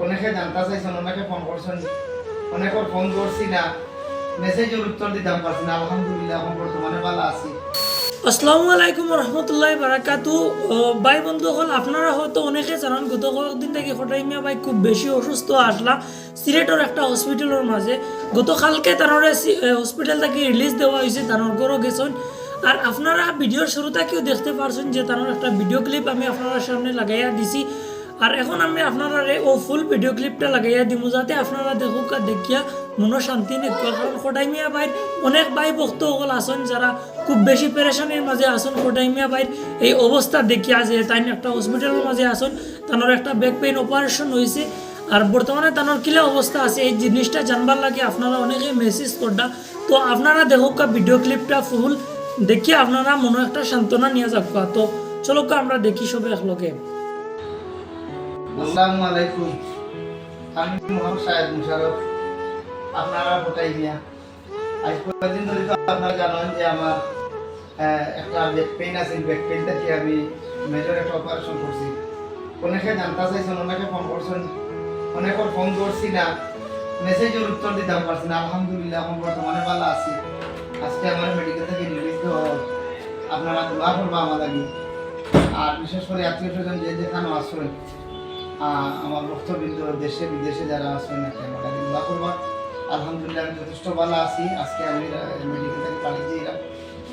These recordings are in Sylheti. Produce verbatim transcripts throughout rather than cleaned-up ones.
অনেকে জানতা চাইছইন, অনেকে ফোন করছইন, অনেকর ফোন ধরছি না, মেসেজর উত্তর দিতাম পারছি না। আলহামদুলিল্লাহ, এখন বর্তমানে ভালা আছি। আসসালামু আলাইকুম রহমতুল্লাহ বারাকাতু। ভাই বন্ধু অকল, আপনারা হয়তো অনেকে জানইন, গত কয়েকদিন থাকি কটাই মিয়া ভাই খুব বেশি অসুস্থ আছলা সিলেটর একটা হসপিটালর মাঝে। গতকালকে তানরে হসপিটাল থাকি রিলিজ দেওয়া অইছে, তানর ঘরো গেছইন। আর আপনারা ভিডিওর শুরু থাকিউ দেখতে পারছইন যে তানর একটা ভিডিও ক্লিপ আমি আপনারার সামনে লাগাইয়া দিছি। আর এখন আমি আপনারারে অউ ফুল ভিডিও ক্লিপটা লাগাইয়া দিমু, যাতে আপনারা দেখউক্কা, দেখিয়া মনো শান্তি নেউক্কা। কারণ কটাই মিয়া ভাইর অনেক ভাই ভক্ত অকল আছইন, যারা খুব বেশি পেরেশানির মাঝে আছইন। কটাই মিয়া ভাইর এই অবস্থা দেখিয়া যে তাইন একটা হসপিটালর মাঝে আছইন, তানর একটা ব্যাক পেইন অপারেশন অইছে। আর বর্তমানে তানর কিলা অবস্থা আছে, এই জিনিসটা জানবার লাগি আপনারা অনেকে মেসেজ কররা। তো আপনারা দেখউক্কা ভিডিও ক্লিপটা ফুল, দেখিয়া আপনারা মনো একটা সান্ত্বনা নিয়া যাউক্কা। তো চলউক্কা, আমরা দেখি সবে একলগে। আসসালামু আলাইকুম, আমি মোহাম্মদ শাহেদ মুশারফ। আপনারা কটাই মিয়া, আজ কয়েকদিন ধরি তো আপনারা জানইন যে আমার, আহ, একটা ব্যাক পেইন আছিল, ব্যাক পেইন থাকি আমি মেজর একটা অপারেশন করছি। অনেকে জানতা চাইছইন, অনেকে ফোন করছইন, অনেকর ফোন ধরছি না, মেসেজর উত্তর দিতাম পারছি না। আলহামদুলিল্লাহ, এখন বর্তমানে ভালা আছি। আজকে আমার মেডিকেল থাকি রিলিজ দেওয়া অইল। আপনারা দোয়া করবা আমার লাগি। আর বিশেষ করি আত্মীয় স্বজন যে যেখানো আছইন, আহ, আমার ভক্তবৃন্দ দেশে বিদেশে যারা আছইন, আপনারা দোয়া করবা। আলহামদুলিল্লাহ, আমি যথেষ্ট ভালা আছি। আজকে আমি, আহ, মেডিকেল থাকি বাড়ি যাইরাম।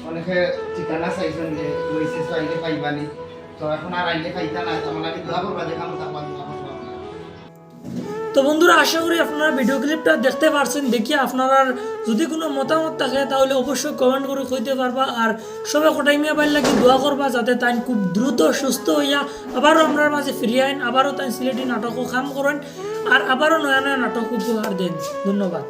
অনেকে ঠিকানা চাইছইন যে রইছে, আইলে পাইবানি। তো এখন আর আইলে পাইতা না, আমার লাগি দোয়া করবা, যেখানো থাকবা দোয়া করবা। তো বন্ধুরা, আশা করি আপনারা ভিডিও ক্লিপটা দেখতে পারছইন। দেখিয়া আপনারার যদি কুনু মতামত থাকে, তাইলে অবশ্যই কমেন্ট করি কইতে পারবা। আর সবে কটাই মিয়া ভাইর লাগি দোয়া করবা, যাতে তাইন খুব দ্রুত সুস্থ অইয়া আবারও আমরার মাঝে ফিরিয়া আইন, আবারও তাইন সিলেটি নাটকো কাম করইন, আর আবারও নয়া নয়া নাটক উপহার দেইন। ধন্যবাদ।